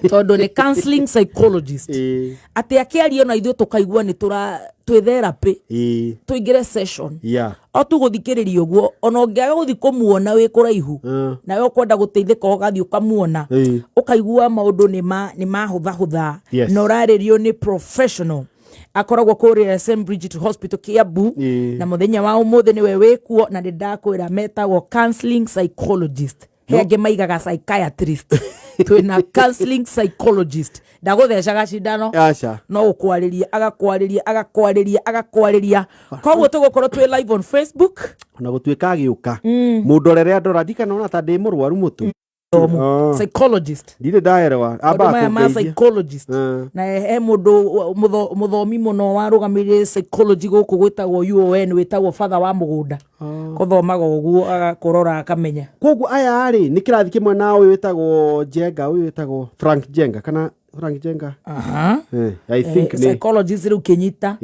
Tondũ nĩ counseling psychologist. Atĩ akĩaria na ithuĩ tũkaigua nĩ tũra twĩ therapy. Tũingĩre session. O tu gũthikĩrĩria ũguo, ona ũngĩaga gũthiĩ kũmuona wĩ kũraihu, nawe ũkwenda gũteithĩka ũgathiĩ ũkamuona, ũkaigua maũndũ nĩ mahũthahũtha. Na ũrarĩrio nĩ professional akoragwo kũrĩa St Bridget Hospital, Kiambu. Na mũthenya wa ũmũthĩ nĩwe wĩkuo, na nĩ ndakwĩra metagwo counseling psychologist. He angĩ maigaga psychiatrist, twĩna counseling psychologist. Ndagũthecaga cindano. Aca. No gũkwarĩria agakwarĩria, agakwarĩria, agakwarĩria. Koguo tũgũkorwo twĩ live on Facebook. Ona gũtuĩka agĩũka mũndũ orere andora ndikana ona ta ndĩ mũrwaru mũtwe. Thomu psychologist. Ndirĩ ndaerewa. Maũndũ maya ma kũngeithia. Psychologist. Na he mũndũ mũthomi mũno warũgamĩrĩire psychology gũkũ gwĩtagwo UON, wĩtagwo Father wa Mũgũnda. Kũthomaga ũguo agakũrora akamenya. Koguo aya rĩ, nĩ kĩrathi kĩmwe na ũyũ wĩtagwo Njenga, ũyũ wĩtagwo Frank Njenga kana Frank Njenga. I think nĩ Psychologist rĩu kĩnyita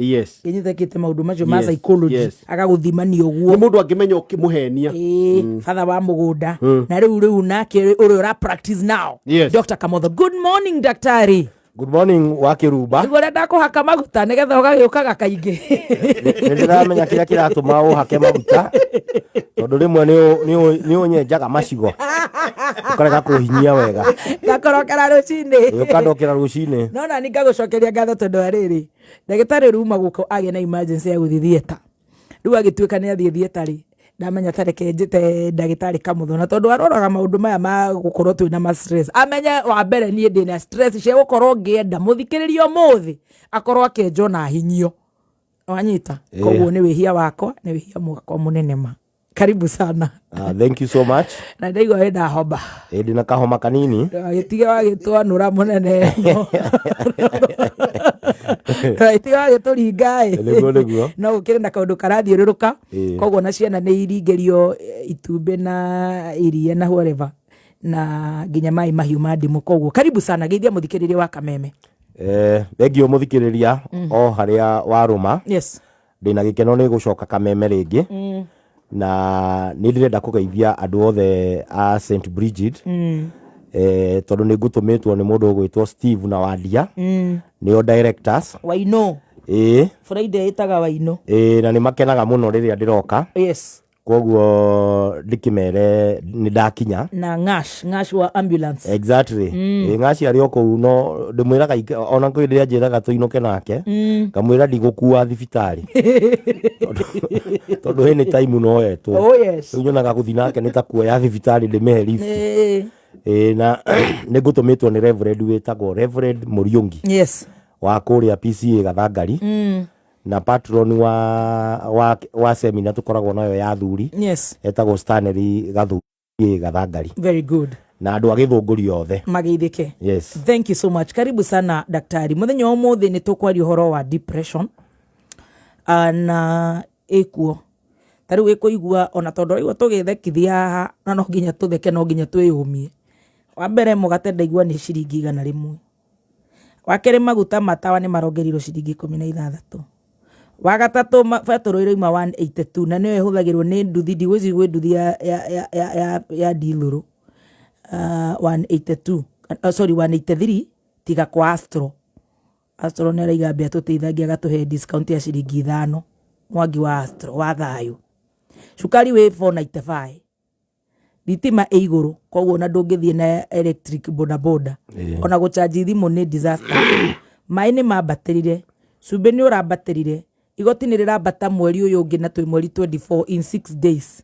kĩnyita kĩte maũndũ macio ma psychology, agagũthimania ũguo. Nĩ mũndũ angĩmenya ũkĩmũhenia. Ĩĩ, Father wa Mũgũnda. Na rĩu nake ũrĩa ũra practice now, Dr. Kamotho. Good morning, daktari. Good morning, wa Kĩrumba. Nĩguo ũrenda kũhaka maguta nĩgetha ũgagĩũkaga kaingĩ. Nĩ ndĩramenya kĩrĩa kĩratũma ũhake maguta, tondũ rĩmwe nĩ ũnyenjaga macigo ũkarega kũhinyia wega. Ngakorokera rũcinĩ. Ũkandokera rũcinĩ. No nani ngagũcokeria ngatho, tondũ wa rĩrĩ, ndagĩtarĩ ruma gũkũ agĩa na emergency ya gũthiĩ theatre. Rĩu agĩtuĩka nĩ athiĩ theatre rĩ, ndamenya ta reke njĩte ndagĩtarĩ Kamũtho, na tondũ aroraga maũndũ maya ma gũkorwo twĩna ma stress, amenye wa mbere niĩ ndĩna stress cia gũkorwo ngĩenda mũthikĩrĩria ũmũthĩ akorwo akĩenjwo na ahinyio, wanyita? Koguo nĩ wĩhia wakwa, nĩ wĩhia wakwa mũnene ma. Karibu sana. Ah, thank you so much. Na ndaigua wĩna homa. Ĩ, ndĩna kahoma kanini. Wagĩtige wagĩtwanũra mũnene, wagĩtige wagĩtũringa ĩ. Nĩguo. No gũkĩrĩ na kaũndũ karathiũrũrũka. Koguo na ciana nĩ iringĩrio itumbĩ na iria na whatever, na nginya maĩ mahiũ ma ndimũ. Koguo karibu sana, geithia mũthikĩrĩria wa Kameme. Thengiũ mũthikĩrĩria o harĩa warũma. Ndĩna gĩkeno nĩ gũcoka Kameme rĩngĩ, na nĩ ndĩrenda kũgeithia andũ othe a St Bridget, tondũ nĩ ngũtũmĩtwo nĩ mũndũ ũgwĩtwo Steve na Wandia, nĩo directors. Waino. Ĩĩ. Friday ĩtaga Waino. Ĩĩ, na nĩ makenaga mũno rĩrĩa ndĩroka. Koguo ndĩkĩmere nĩ ndakinya. Na Ngash, Ngash wa ambulance. Exactly. Ĩĩ, Ngaci arĩ o kũu, no ndĩmwĩraga ona kwĩ rĩrĩa anjĩraga tũinũke nake, ngamwĩra ndigũkua thibitarĩ tondũ any time no etwo. Rĩu nyonaga gũthiĩ nake nĩ ta kuoya thibitarĩ ndĩmĩhe lift. Ĩĩ, na nĩ ngũtũmĩtwo nĩ Reverend wĩtagwo Reverend Mũriũngi wa kũrĩa PCA Gathangari, na patron wa seminar tũkoragwo nayo ya athuri, etagwo Stanley Gathu Gathangari. Very good. Na andũ a Gĩthũngũri othe mageithĩke. Yes. Thank you so much, karibu sana daktari. Mũthenya wa ũmũthĩ nĩ tũkwaria ũhoro wa depression. Na ĩkuo ta rĩu ĩkũigua ona tondũ ũraigua tũgĩthekithia haha, na no nginya tũtheke, no nginya twĩyũmie. Wa mbere, mũgate ndaigua nĩ ciringi 100. Wa kerĩ, maguta ma tawa nĩ marongereirwo ciringi 16. Wa gatatũ, betũrũ ĩrauma 182 na nĩyo ĩhũthagĩrwo nĩ nduthi, ndigwĩciria kwĩ nduthi ya ndithũrũ 182, sorry, 183, tiga kwa Astro. Astro nĩ araiga mbia tũteithagia agatũhe discount ya ciringi 5, Mwangi wa Astro wa thayũ. Cukari wĩ 495. Thitima ĩ igũrũ, koguo ona ndũngĩthiĩ na electric bodaboda. Ona gũchanji thimũ nĩ disaster. Maĩ nĩ mambatĩrire, cumbĩ nĩ ũrambatĩrire, igoti nĩ rĩrambata mweri ũyũ ũngĩ na twĩ mweri 24, in 6 days.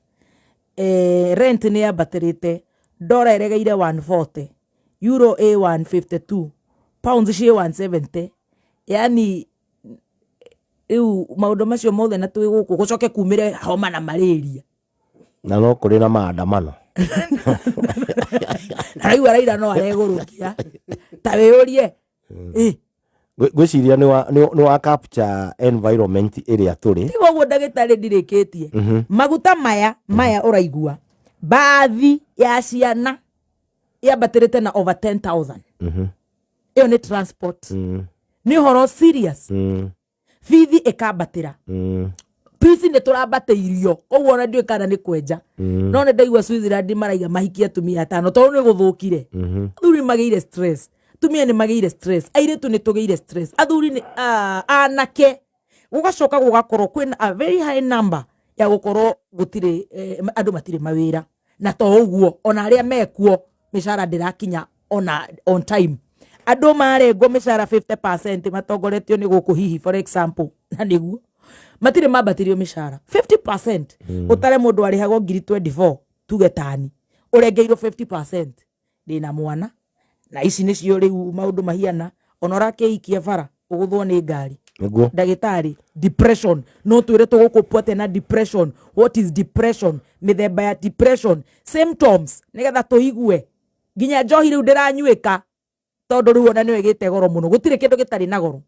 Rent nĩ yambatĩrĩte, dollar ĩregeire 140, euro ĩ 152, pounds ciĩ 170. Yani rĩu maũndũ macio mothe na twĩ gũkũ gũcoke kumĩre homa na malaria. Na no kũrĩ na maandamano. Na rĩu araira no aregũrũkia ta wĩyũrie. Ngwĩciria nĩ wa capture environment ĩrĩa tũrĩ. Tiga ũguo ndagĩtarĩ, ndirĩkĩtie. Maguta maya ũraigua bathi ya ciana yambatĩrĩte na over 10,000. Ĩyo nĩ transport. Nĩ ũhoro serious. Bithi ĩkambatĩra. Pici nĩ tũrambatĩirio, koguo ona ndiũĩ kana nĩ kwenja. No nĩ ndaigua Switzerland maraiga mahikie atumia atano tondũ nĩ gũthũkire. Athuri magĩire stress. Tumia nĩ magĩire stress, airĩtu nĩ tũgĩire stress, athuri nĩ anake, gũgacoka gũgakorwo kwĩna a very high number ya gũkorwo gũtirĩ andũ matirĩ mawĩra, na to ũguo ona arĩa mekuo mĩcara ndĩrakinya ona on time. Andũ marengwo mĩcara 50% matongoretio nĩ gũkũ hihi, for example, na nĩguo matirĩ mambatĩrio mĩcara 50%. Ũtare mũndũ arĩhagwo ngiri 24, tuge tani ũrengeirwo 50%, ndĩna mwana na ici nĩcio rĩu maũndũ mahiana, ona ũrakĩikia bara ũgũthwo nĩ ngari. Nĩguo. Ndagĩtarĩ, depression, no twĩre tũgũkũpwo atĩa na depression? What is depression? Mĩthemba ya depression, symptoms, nĩgetha tũigue. Nginya njohi rĩu ndĩranyuĩka tondũ rĩu ona nĩyo ĩgĩte goro mũno, gũtirĩ kĩndũ gĩtarĩ na goro.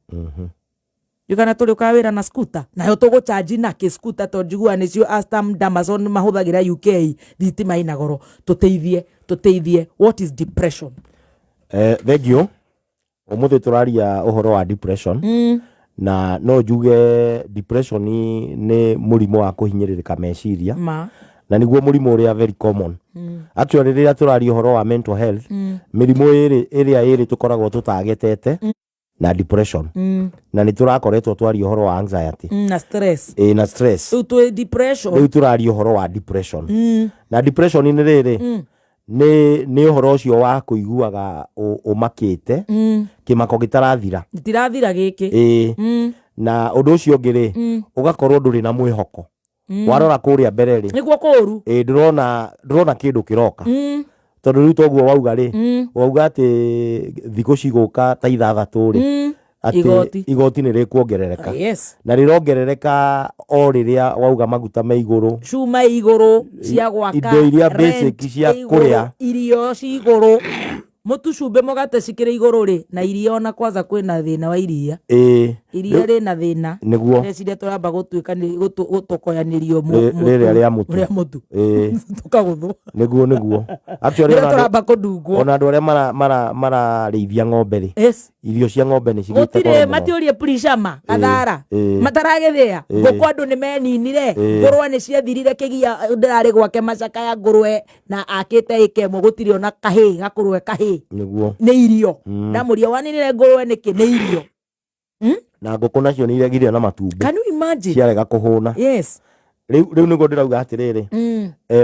Kana tũrĩũkaga wĩra na scooter, nayo tũgũchanji na kĩ scooter, tondũ njiguaga nĩcio Astam Damason mahũthagĩra UK, thitima ĩna goro. Tũteithie, tũteithie, what is depression? Thank you. Ũmũthĩ tũraria ũhoro wa depression. Na no njuge depression nĩ mũrimũ wa kũhinyĩrĩrĩka meciria. Ma. Na nĩguo mũrimũ ũrĩa very common. Actually rĩrĩa tũraria ũhoro wa mental health, mĩrimũ ĩrĩ ĩrĩa ĩrĩ tũkoragwo tũtagetete na depression. Na nĩ tũrakoretwo twaria ũhoro wa anxiety. Na stress. Ĩ, na stress. Rĩu twĩ depression. Rĩu tũraria ũhoro wa depression. Na depression nĩ rĩrĩ, nĩ ũhoro ũcio wa kũiguaga ũmakĩte, kĩmako gĩtarathira. Gĩtirathira gĩkĩ. Ĩ. Na ũndũ ũcio ũngĩ rĩ, ũgakorwo ndũrĩ na mwĩhoko. Warora kũrĩa mbere rĩ, nĩguo kũũru. Ĩ, ndũrona kĩndũ kĩroka. Tondũ rĩu toguo wauga rĩ, wauga atĩ thikũ cigũka ta 6 rĩ, atĩ Igoti. igoti nĩ rĩkuongerereka. Yes. Na rĩrongerereka o rĩrĩa wauga maguta me igũrũ. Cuma igũrũ cia gwaka, Indo iria rent basic cia igũrũ, kũrĩa. Irio ci igũrũ. Mũtu, cumbĩ, mũgate cikĩrĩ igũrũ rĩ, na iria ona kwanza kwĩna thĩna wa iria. Ĩ. Iria rĩna thĩna. Nĩguo. Ndeciria tũramba gũtuĩka nĩ gũtokoyanĩrio mũtu. Rĩrĩa rĩa mũtu. Rĩa mũtu. Ĩ. Tũkagũthwo. Nĩguo, nĩguo. Actually, Rĩrĩa tũramba kũndungwo. Ona andũ arĩa mararĩithia ng'ombe rĩ. Yes. Irio cia ng'ombe nĩ cigĩte Gũtirĩ goro mũno. matiũrie Prishama, Gathara. Ĩ. Mataragĩthĩa. Ĩ. Ngũkũ andũ nĩ meninire. Ĩ. Ngũrwe nĩ ciathirire kĩgia ndĩrarĩ gwake macakaya ngũrwe na akĩte ĩka ĩmwe gũtirĩ ona kahĩĩ gakũrwe kahĩĩ. Nĩguo. Nĩ irio. Ndamũria waninire ngũrwe nĩkĩ? Nĩ irio. Na ngũkũ nacio nĩ iregire na matumbĩ. Can you imagine? Ciarega kũhũna. Yes. Rĩu nĩguo ndĩrauga atĩrĩrĩ.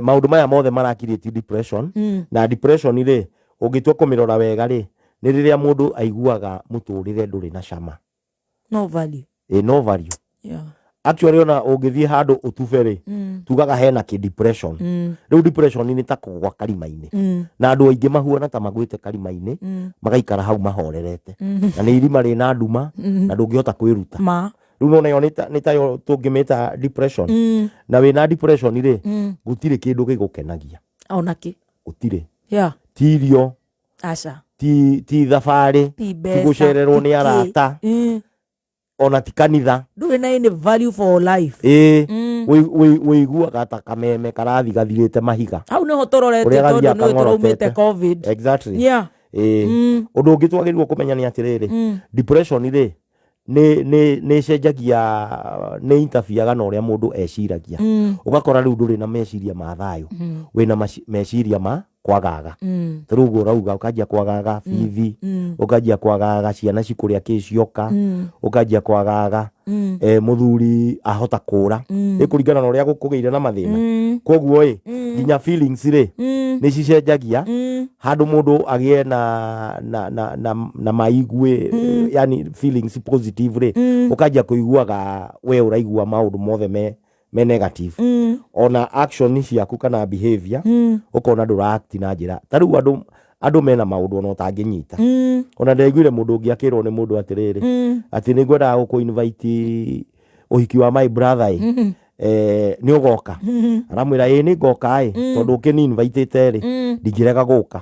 Maũndũ maya mothe mara create depression. Na depression rĩ, ũngĩtua kũmĩrora wega rĩ, nĩ rĩrĩa mũndũ aiguaga mũtũrĩre ndũrĩ na cama. No value. Ĩ, no value. Yeah. Actually ona ũngĩthiĩ handũ ũtube rĩ, tugaga hena kĩ depression. Rĩu depression nĩ ta kũgwa karima-inĩ. Na andũ aingĩ mahuana ta magwĩte karima-inĩ, magaikara hau mahorerete. Na nĩ irima rĩna nduma, na ndũngĩhota kwĩruta. Ma. Rĩu nona ĩyo nĩ tayo tũngĩmĩta depression. Na wĩna depression rĩ, gũtirĩ kĩndũ gĩgũkenagia. Ona kĩ? Gũtirĩ. Yeah. Ti irio. Aca. Ti thabarĩ. Ti Ti mbeca, gũcererwo ti nĩ kĩ. arata. Ona ti kanitha. Ndũrĩ na any value for life. Ĩ, wĩiguaga ta kameme karathi gathirĩte mahiga. Hau nĩho tũrorete Ũrĩa tondũ gathiaga nĩwe tũraumĩte kang'orotete. COVID. Exactly. Yeah. Ĩ. Ũndũ ũngĩ twagĩrĩirwo kũmenya nĩ atĩrĩrĩ, depression rĩ, nĩ ĩcenjagia, nĩ interferega na ũrĩa mũndũ eciragia. Ũgakora rĩu ndũrĩ na meciria ma thayũ. Wĩna meciria ma kwagaga. Ta rĩu ũguo ũrauga, ũkanjia kwagaga bithi, ũkanjia kwagaga ciana cikũrĩa kĩ cioka, ũkanjia kwagaga, mũthuri ahota kũra. Ĩ kũringana na ũrĩa gũkũgĩire na mathĩna. Koguo ĩ, nginya feelings rĩ, nĩ cicenjagia. Handũ mũndũ agĩe na maigue, yani feelings positive rĩ, ũkanjia kũiguaga we ũraigua maũndũ mothe me negative. Ona action ciaku kana behavior, ũkona ndũra act na njĩra. Ta rĩu andũ mena maũndũ ona ũtangĩnyita. Ona ndĩraiguire mũndũ ũngĩ akĩrwo nĩ mũndũ atĩrĩrĩ, atĩ nĩ ngwendaga gũkũ invite ũhiki wa my brother ĩ. Nĩ ũgoka? Aramwĩra ĩ nĩ ngoka ĩ, tondũ ũkĩni invite-ĩte rĩ, ndingĩrega gũka.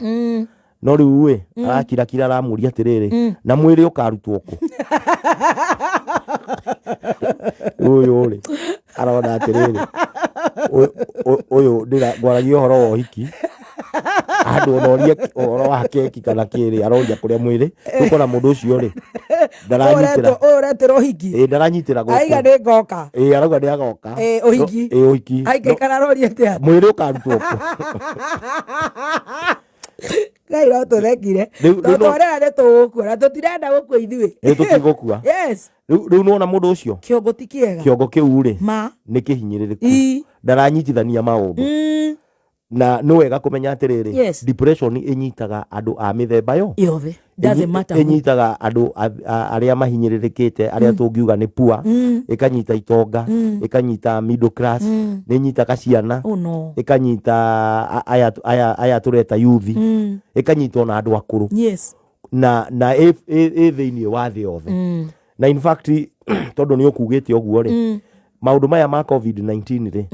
No rĩu ĩ, arakirakira aramũria atĩrĩrĩ, na mwĩrĩ ũkarutwo kũ? Ũyũ rĩ, arona atĩrĩrĩ, ũyũ ngwaragia ũhoro wa ũhiki, andũ ona orie ũhoro wa keki kana kĩrĩ, aroria kũrĩa mwĩrĩ, ũkona mũndũ ũcio rĩ, ndaranyitĩra. Ũyũ ũretĩra ũhiki? Ĩ, ndaranyitĩra gũkũ. Aiga nĩ ngoka. Ĩ, arauga nĩ agoka. Ĩ, ũhiki. Ĩ, ũhiki. Aikaikara aroria atĩa? Mwĩrĩ ũkarutwo kũ? Ngai no tũthekire. Rĩu- rĩu Tondũ twarera nĩ tũgũkua na tũtirenda gũkua ithuĩ. Ĩ, tũtigũkua. Yes. Rĩu nĩwona mũndũ ũcio Kĩongo ti kĩega. Kĩongo kĩu rĩ, Ma. nĩ kĩhinyĩrĩrĩku, ndaranyitithania maũndũ. Na nĩ wega kũmenya atĩrĩrĩ, depression ĩnyitaga andũ a mĩthemba yo Yothe. Doesn't matter who. Ĩnyitaga andũ arĩa mahinyĩrĩrĩkĩte, arĩa tũngiuga nĩ poor, ĩkanyita itonga, ĩkanyita middle class, nĩ ĩnyitaga ciana, Oh no. ĩkanyita aya tũreta youth, ĩkanyita ona andũ akũrũ. Na ĩ thĩinĩ wa thĩ yothe. Na in fact, tondũ nĩ ũkugĩte ũguo rĩ, maũndũ maya ma COVID-19 rĩ,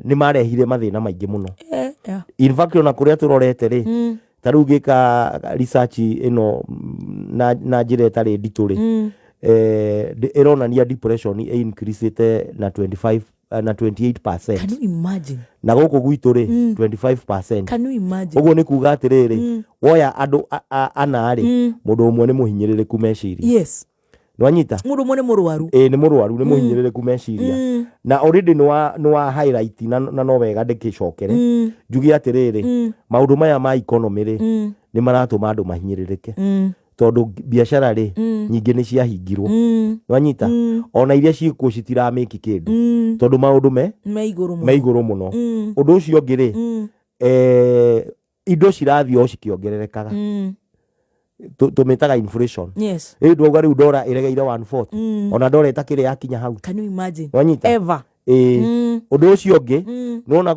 nĩ marehire mathĩna maingĩ mũno. In fact, ona kũrĩa tũrorete rĩ, ta rĩu ngĩka research ĩno na njĩra ĩtarĩ nditũ rĩ, ĩronania depression ĩ increasĩte na 25 na 28%. Can you imagine? Na gũkũ gwitũ rĩ, 25%. Can you imagine? Ũguo nĩ kuga atĩrĩrĩ, woya andũ ana rĩ, mũndũ ũmwe nĩ mũhinyĩrĩrĩku meciria. Nĩwanyita? Mũndũ ũmwe nĩ mũrwaru. Ĩĩ, nĩ mũrwaru, nĩ mũhinyĩrĩrĩku meciria. Na already nĩ wa highlight na no wega ndĩkĩcokere njuge atĩrĩrĩ, maũndũ maya ma economy rĩ, nĩ maratũma andũ mahinyĩrĩrĩke, tondũ biacara rĩ, nyingĩ nĩ ciahingirwo. Nĩwanyita? Ona iria ciĩkuo citiramĩki kĩndũ, tondũ maũndũ me Me igũrũ mũno. Me igũrũ mũno. Ũndũ ũcio ũngĩ rĩ, indo cirathiĩ o cikĩongererekaga. Tũmĩtaga inflation. Rĩu ndwauga rĩu ndora ĩregeire 140, ona ndora ĩtakĩrĩ yakinya hau. Can you imagine? Wanyita? Ever. Ĩĩ. Ũndũ ũcio ũngĩ, nĩwona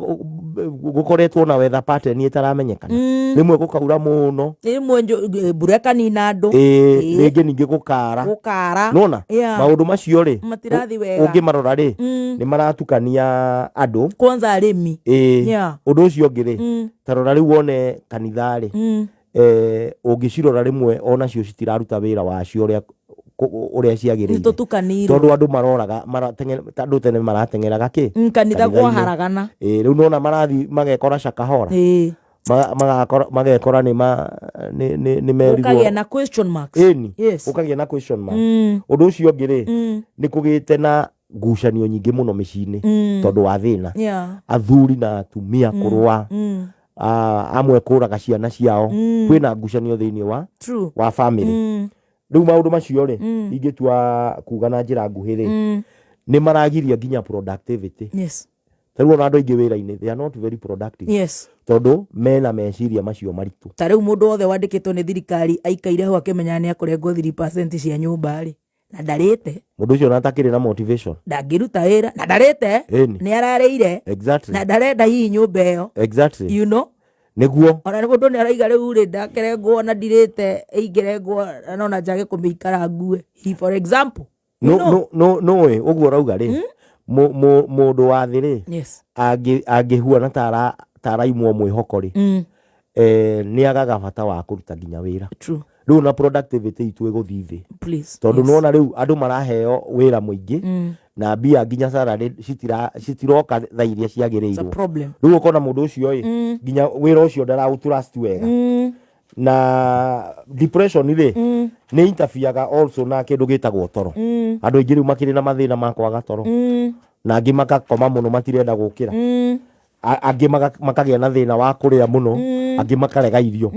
gũkoretwo na weather pattern ĩtaramenyekana. Rĩmwe gũkaura mũno, Rĩmwe mbura ĩkanina andũ. Ĩĩ, rĩngĩ ningĩ gũkara. Gũkara. Nĩwona? Maũndũ macio rĩ, Matirathiĩ wega. ũngĩmarora rĩ, nĩ maratukania andũ. Kwanza arĩmi. Ĩĩ. Ũndũ ũcio ũngĩ rĩ, ta rora rĩu wone kanitha rĩ, ũngĩcirora rĩmwe onacio citiraruta wĩra wacio ũrĩa Nĩ ciagĩrĩire, tũtukanĩirwo. Tondũ andũ maroraga andũ tene marateng'eraga kĩ? Kanitha Kanitha-inĩ. Kwaharagana. Ĩĩ, rĩu nona marathiĩ magekora Shakahola. Magekora nĩ ma nĩ nĩ nĩ merirwo. Gũkagĩa na question marks. Ĩni. Gũkagĩa na question mark. Ũndũ ũcio ũngĩ rĩ, nĩ kũgĩte na ngucanio nyingĩ mũno mĩciĩ-inĩ, tondũ wa thĩna, athuri na atumia kũrũa, amwe kũraga ciana ciao, kwĩna ngucanio thĩinĩ wa wa family. Rĩu maũndũ macio rĩ, ingĩtua kuga na njĩra nguhĩ rĩ, nĩ maragiria nginya productivity. Ta rĩu ona andũ aingĩ wĩra-inĩ, they are not very productive, tondũ mena meciria macio maritũ. Ta rĩu mũndũ wothe wandĩkĩtwo nĩ thirikari aikaire ho akĩmenyaga nĩ akũrengwo 3% cia nyũmba rĩ, na ndarĩte, Mũndũ ũcio ona atakĩrĩ na motivation. Ndangĩruta wĩra na ndarĩte. Nĩ ararĩire na ndarenda hihi nyũmba ĩyo. Nĩguo. Ona mũndũ nĩ araiga rĩu rĩ, ndakerengwo na ndirĩte, ĩingĩrengwo na ona njage kũmĩikara ngue. He, for example, you know. No nĩũĩ ũguo ũrauga rĩ, mũndũ wa thĩ rĩ, angĩhuana ta araimwo mwĩhoko rĩ, nĩ agaga bata wa kũruta nginya wĩra. Rĩu na productivity itũ ĩgũthiĩ thĩ, tondũ nĩwona rĩu andũ maraheo wĩra mũingĩ na mbia nginya salary citiroka thaa iria It's a ciagĩrĩirwo. problem. Rĩu ũkona mũndũ ũcio ĩ, nginya wĩra ũcio ndaraũtrust wega. Na depression rĩ, nĩ interferega also na kĩndũ gĩtagwo toro. Andũ aingĩ rĩu makĩrĩ na mathĩna ma kwaga toro, na angĩ makakoma mũno matirenda gũkĩra. Angĩ makagĩa na thĩna wa kũrĩa mũno, angĩ makarega irio,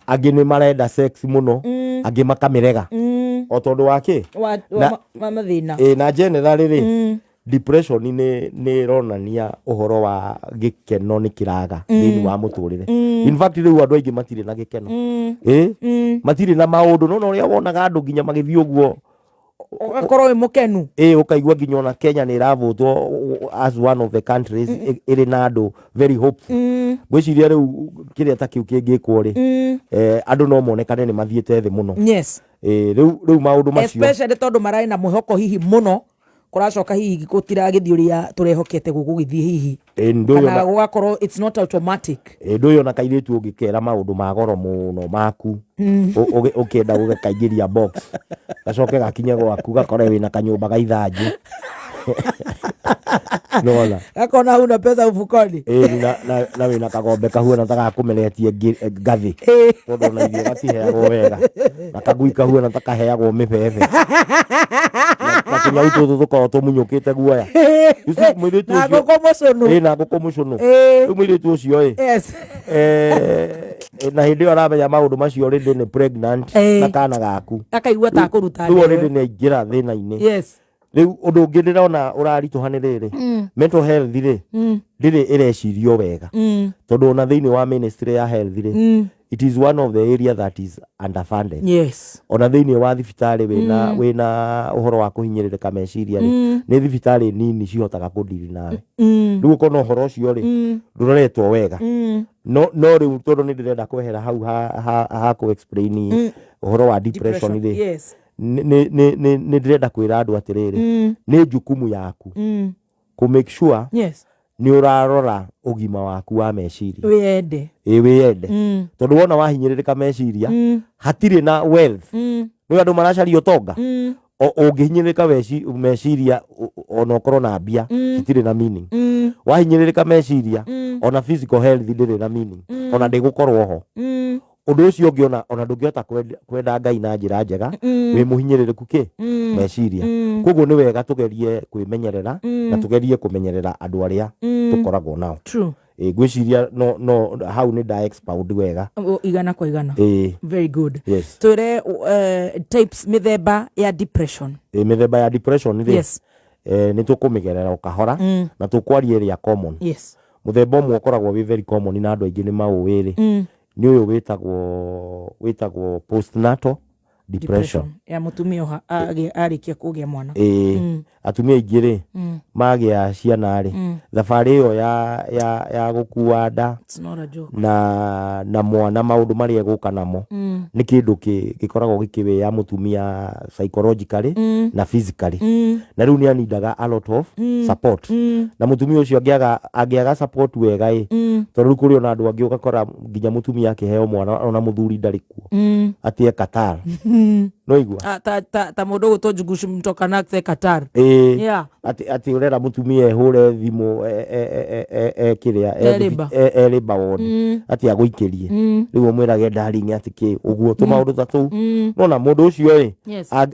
angĩ nĩ marenda sex mũno, angĩ makamĩrega, o tondũ wa kĩ? Wa wa mathĩna. Ĩ, na generally rĩ, depression nĩ ĩronania ũhoro wa gĩkeno nĩ kĩraga thĩinĩ wa mũtũrĩre. In fact, rĩu andũ aingĩ matirĩ na gĩkeno, ĩ, matirĩ na maũndũ nona ũrĩa wonaga andũ nginya magĩthiĩ ũguo, Ũgakorwo wĩ mũkenu. Ĩ, ũkaigua nginya ona Kenya nĩ ĩravũtwo as one of the countries ĩrĩ na andũ very hopeful. Ngwĩciria rĩu kĩrĩa ta kĩu kĩngĩkwo rĩ, andũ no monekane nĩ mathiĩte thĩ mũno. Ĩ, rĩu maũndũ macio, Especially tondũ mararĩ na mwĩhoko hihi mũno, kũracoka hihi gũtiragĩthiĩ ũrĩa tũrehokete gũgũgĩthiĩ hihi, Ĩ, ndũyũ kana gũgakorwo it's not automatic. Ĩ, ndũyũ na kairĩtu ũngĩkera maũndũ ma goro mũno maku, ũkĩenda gũgakaingĩria box, gacoke gakinye gwaku gakore wĩna kanyũmba ga ithanjĩ. Nona. Gakona huna pesa mfukoni. Ĩni na wĩna kagombe kahuana ta gakũmeretie ngathĩ. Tondũ ona irio gatiheagwo wega. Na kagui kahuana ta kaheagwo mĩbebe. Na tũnyau tũtũ tũkoragwo tũmunyũkĩte guoya. You see, mũirĩtu Na ũcio ngũkũ mũcũnũ. Ĩ, na ngũkũ mũcũnũ. Rĩu mũirĩtu ũcio ĩ. Na hĩndĩ ĩyo aramenya maũndũ macio already nĩ pregnant na kana gaku. Akaigua ta akũruta Rĩu already ndewe. nĩ aingĩra thĩna-inĩ. Rĩu ũndũ ũngĩ ndĩrona ũraritũha nĩ rĩrĩ, mental health rĩ, ndĩrĩ ĩrecirio wega. Tondũ ona thĩinĩ wa ministry ya health rĩ, it is one of the area that is underfunded. Ona thĩinĩ wa thibitarĩ wĩna ũhoro wa kũhinyĩrĩrĩka meciria rĩ, nĩ thibitarĩ nini cihotaga kũndiri nawe. Rĩu ũkona ũhoro ũcio rĩ, ndũroretwo wega. No rĩu tondũ nĩ ndĩrenda kwehera hau ha kũ explain ũhoro wa depression rĩ, nĩ ndĩrenda kwĩra andũ atĩrĩrĩ, nĩ jukumu yaku kũ make sure nĩ ũrarora ũgima waku wa meciria. Wĩyende. Ĩ, wĩyende. Tondũ wona wahinyĩrĩrĩka meciria, hatirĩ na wealth. Nĩ andũ maracaria ũtonga. Ũngĩhinyĩrĩrĩka meciria, ona ũkorwo na mbia, citirĩ na meaning. Wahinyĩrĩrĩka meciria, ona physical health ndĩrĩ na meaning. Ona ndĩgũkorwo ho. Ũndũ ũcio ũngĩ ona ndũngĩhota kwenda Ngai na njĩra njega, wĩ mũhinyĩrĩrĩku kĩ? Meciria. Koguo nĩ wega tũgerie kwĩmenyerera, na tũgerie kũmenyerera andũ arĩa tũkoragwo nao. Ngwĩciria no hau nĩ nda expound wega. O, igana kwa igana. Very good. Yes. Twĩre, types, mĩthemba ya depression. Mĩthemba ya depression rĩ, nĩ tũkũmĩgerera o kahora, na tũkwaria ĩrĩa common. Mũthemba ũmwe ũkoragwo wĩ very common na andũ aingĩ nĩ maũĩ rĩ, nĩ ũyũ wĩtagwo postnatal depression. Depression. Ya mũtumia arĩkia kũgĩa mwana. Atumia aingĩ rĩ, magĩa ciana rĩ, thabarĩ ĩyo ya gũkua nda It's not a joke. na mwana maũndũ marĩa egũka namo, nĩ kĩndũ gĩkoragwo gĩkĩwĩya mũtumia psychologically na physically. Na rĩu nĩ anindaga a lot of support. Na mũtumia ũcio angĩaga support wega ĩ, tondũ rĩu kũrĩ ona andũ angĩ ũgakora nginya mũtumia akĩheo mwana ona mũthuri ndarĩ kuo. Atĩ e Qatar. No igua? Ta mũndũ ũgũtwo Njugush mtoka Nax e Qatar. Atĩ ũrera mũtumia ehũre thimũ kĩrĩa, E labour. e labour ward. Atĩ agũikĩrie. Rĩu ũmwĩrage darling atĩ kĩ, ũguo tũmaũndũ ta tũu. Nona mũndũ ũcio ĩ,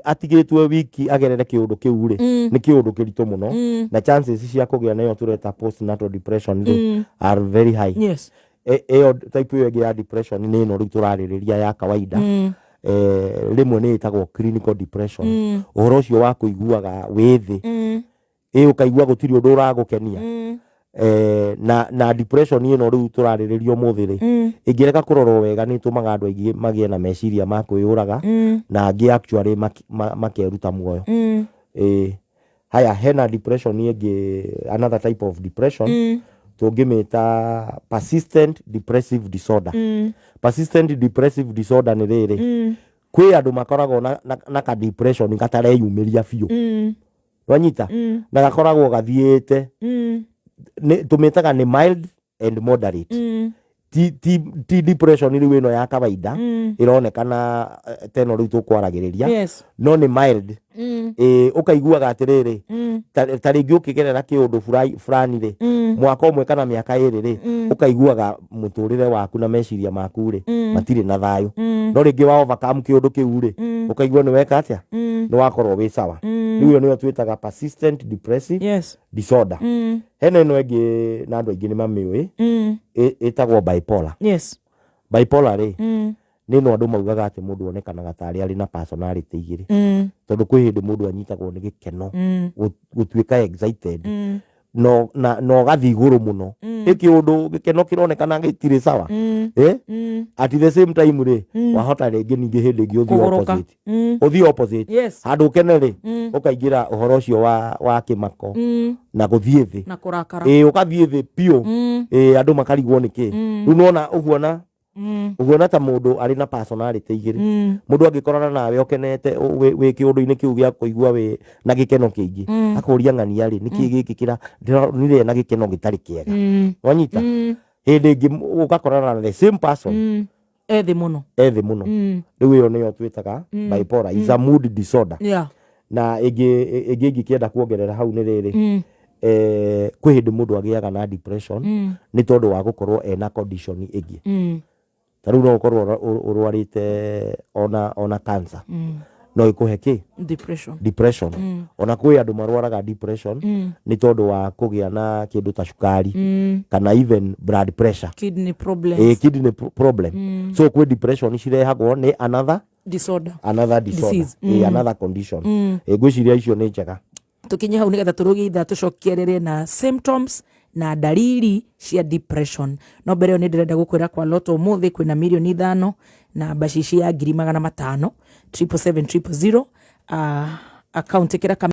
atigĩtwe wiki agerere kĩũndũ kĩu rĩ, nĩ kĩũndũ kĩritũ mũno. Na chances cia kũgĩa nayo tũreta postnatal depression rĩ, are very high. Ĩyo type ĩyo ĩngĩ ya depression nĩ ĩno rĩu tũrarĩrĩria ya kawaida. Rĩmwe nĩ ĩtagwo clinical depression. Ũhoro ũcio wa kũiguaga wĩ thĩ. Ũkaigua gũtirĩ ũndũ ũragũkenia. Na depression ĩno rĩu tũrarĩrĩria ũmũthĩ rĩ, ĩngĩrega kũrorwo wega nĩ ĩtũmaga andũ aingĩ magĩe na meciria ma kwĩyũraga, na angĩ actually makeruta muoyo. Haya, hena depression ĩngĩ, another type of depression, tũngĩmĩta persistent depressive disorder. Persistent depressive disorder nĩ rĩrĩ, kwĩ andũ makoragwo na ka depression gatareyumĩria biũ. Wanyita? Na gakoragwo gathiĩte. Tũmĩtaga nĩ mild and moderate. Ti depression rĩu ĩno ya kawaida, ĩronekana, teno rĩu tũkwaragĩrĩria. No nĩ mild. Ũkaiguaga atĩrĩrĩ, ta rĩngĩ ũkĩgerera kĩũndũ fulani rĩ, mwaka ũmwe kana mĩaka ĩrĩ rĩ, ũkaiguaga mũtũrĩre waku na meciria maku rĩ, matirĩ na thayũ. No rĩngĩ wa overcome kĩũndũ kĩu rĩ, ũkaigua nĩ weka atĩa? Nĩ wakorwo wĩ sawa. Rĩu ĩyo nĩyo twĩtaga persistent depressive disorder. Hena ĩno ĩngĩ na andũ aingĩ nĩ mamĩũĩ, ĩtagwo bipolar. Bipolar rĩ, nĩ ĩno andũ maugaga atĩ mũndũ onekanaga tarĩ arĩ na personality igĩrĩ. Tondũ kwĩ hĩndĩ mũndũ anyitagwo nĩ gĩkeno, gũtuĩka excited, na ũgathiĩ igũrũ mũno. Ĩ kĩũndũ gĩkeno kĩronekana gĩtirĩ sawa. At the same time rĩ, wahota rĩngĩ ningĩ hĩndĩ ĩngĩ ũthiĩ Kũgũrũka. opposite. Ũthiĩ opposite. Handũ ũkene rĩ, ũkaingĩra ũhoro ũcio wa kĩmako na gũthiĩ thĩ. Na kũrakara. Ũgathiĩ thĩ biũ. Andũ makarigwo nĩ kĩ. Rĩu nĩwona ũguona ta mũndũ arĩ na personality igĩrĩ. Mũndũ angĩkorana nawe ũkenete, wĩ kĩũndũ-inĩ kĩu gĩa kũigua wĩ na gĩkeno kĩingĩ, akũria ng'ania rĩ, nĩkĩ gĩkĩ ndĩronire na gĩkeno gĩtarĩ kĩega. Wanyita? Hĩndĩ ĩngĩ ũgakorana na the same person. Ethĩ mũno. Ethĩ mũno. Rĩu ĩyo nĩyo twĩtaga bipolar. Is a mood disorder. Na ĩngĩ ingĩkĩenda kuongerera hau nĩ rĩrĩ. Kwĩ hĩndĩ mũndũ agĩaga na depression nĩ tondũ wa gũkorwo ena condition ĩngĩ. Ta rĩu no ũkorwo ũrwarĩte ona cancer, no ĩkũhe kĩ? Depression. Depression. Ona kwĩ andũ marwaraga depression nĩ tondũ wa kũgĩa na kĩndũ ta cukari kana even blood pressure. Kidney problems. Kidney problem. So kwĩ depression cirehagwo nĩ another disorder. Another disorder. Disease. Another condition. Ngwĩciria icio nĩ njega. Tukinye hau nigetha turugie ithaa tucokerere na symptoms na dalili cia depression. No mbere ĩyo nĩ ndĩrenda gũkwĩra kwa Lotto ũmũthĩ kwĩna 5 mirioni na bacici ya 500,000, 777 000, account ĩkĩra.